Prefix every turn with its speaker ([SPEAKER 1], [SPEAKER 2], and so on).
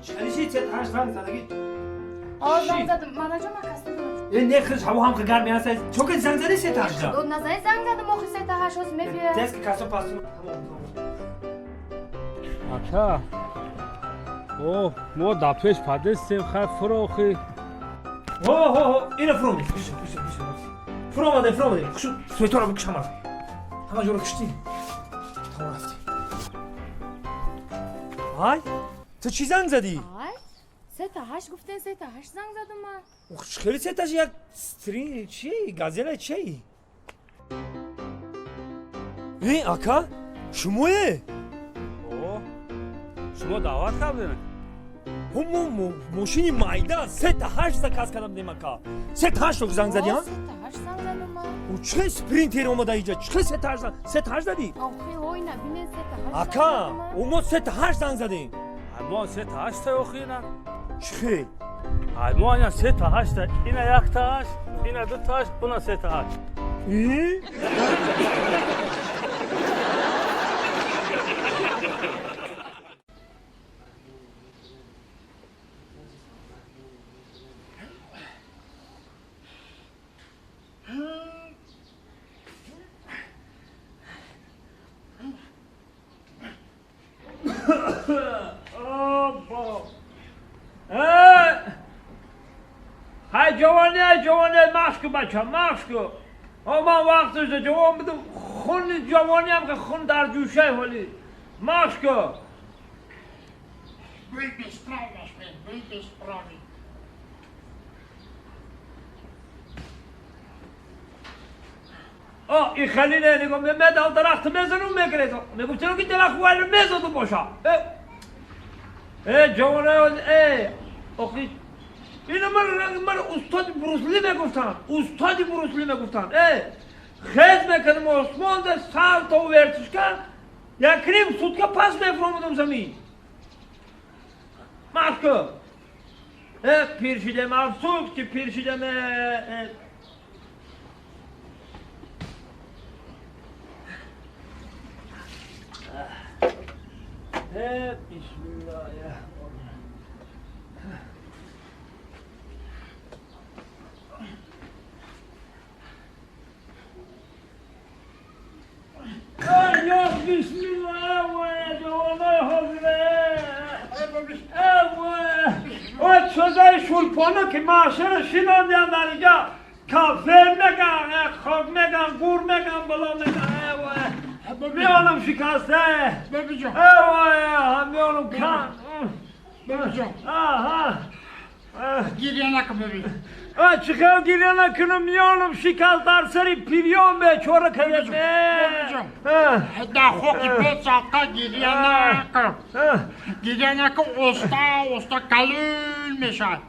[SPEAKER 1] Чалиши се та ҳашт занг задагӣ.
[SPEAKER 2] О, занг задам. Манаҷон, ман кастюм дорам.
[SPEAKER 1] Э, не, хиш ҳаво ҳам гарми аст. Чо ки занг задӣ се та ҳашт?
[SPEAKER 2] Дод назанӣ, занг задам, охи се та ҳашт ҳоз мебиёяд.
[SPEAKER 1] Тез ки кастюм пастюм.
[SPEAKER 3] Ака, о, мо дар пеш падестем, хай фурохи.
[SPEAKER 1] Ҳо, ҳо, ҳо, ина фуромадем. Бишу, бишу, бишу. Фуромадем, фуромадем. Хушу, светора бикш ҳама. Ҳама ҷоро киштӣ. Тамом, рафтем. Ай, ту чӣ занг задӣ?
[SPEAKER 2] Ай, се та ҳашт гуфтен, се та ҳашт занг задам ман.
[SPEAKER 1] Хеле сеташ як стрин чи газела чи? Э, ака, шумое?
[SPEAKER 3] О, шумо даъват кардем.
[SPEAKER 1] Мо мошини майда се та ҳашт заказ кардам дем, ака. Се та ҳашт занг задӣ, а?
[SPEAKER 2] Се та ҳашт занг задам ман.
[SPEAKER 1] Ӯ чӣ спринтер омада иҷа? Чӣ се та ҳашт, се та ҳашт задӣ?
[SPEAKER 2] Охи, ҳойна бинен, се та ҳашт.
[SPEAKER 1] Ака, ӯ мо се та ҳашт занг задем.
[SPEAKER 3] Ай, мо се та ҳашта, охи ина.
[SPEAKER 1] Чӣ?
[SPEAKER 3] Ай, мо ина се та ҳашта, ина як та ҳашт, ина ду та ҳашт, уна се та ҳашт.
[SPEAKER 1] Э?
[SPEAKER 4] Ҳай, ҷавони, ҷавони, машку бача, машку. Ман вақташда ҷавон будам, хуни ҷавониам ки хун дар ҷӯшай ҳоли. Машку.
[SPEAKER 5] Вы бесправны, вы бесправны.
[SPEAKER 4] О, и хеле не нигоҳ, медал дарахт мезанум, мегиред. Мегум, чаро ки дарахт вайро мезаду боша. Э, э, ҷавонаи, э, охи ина ман устоди Брусли мегуфтанд, устоди Брусли мегуфтанд. Э, хез мекардам осмонда, салто, вертушка, як ним сутка пас мефуромадам замин. Машку. Э, пир шидем, афсӯс ки пир шидем. Э, э, бисмиллаҳи. Ё бисмилла, ҷавонои ҳозире. О, чозаи шулпоно ки маъшара шинондиам дар инҷа, кафе меган, хок меган, гур меган, бало меган. Миёнам шикасте. Миёнам кан.
[SPEAKER 5] Гиря накун, бибӣ.
[SPEAKER 4] Чӣ хел гиря накунам, миёнам шикаст дар сари пирён, бечора кадем.
[SPEAKER 5] Дар хоки бесалқа гиря накун. Гиря накун, оста оста калон мешавад.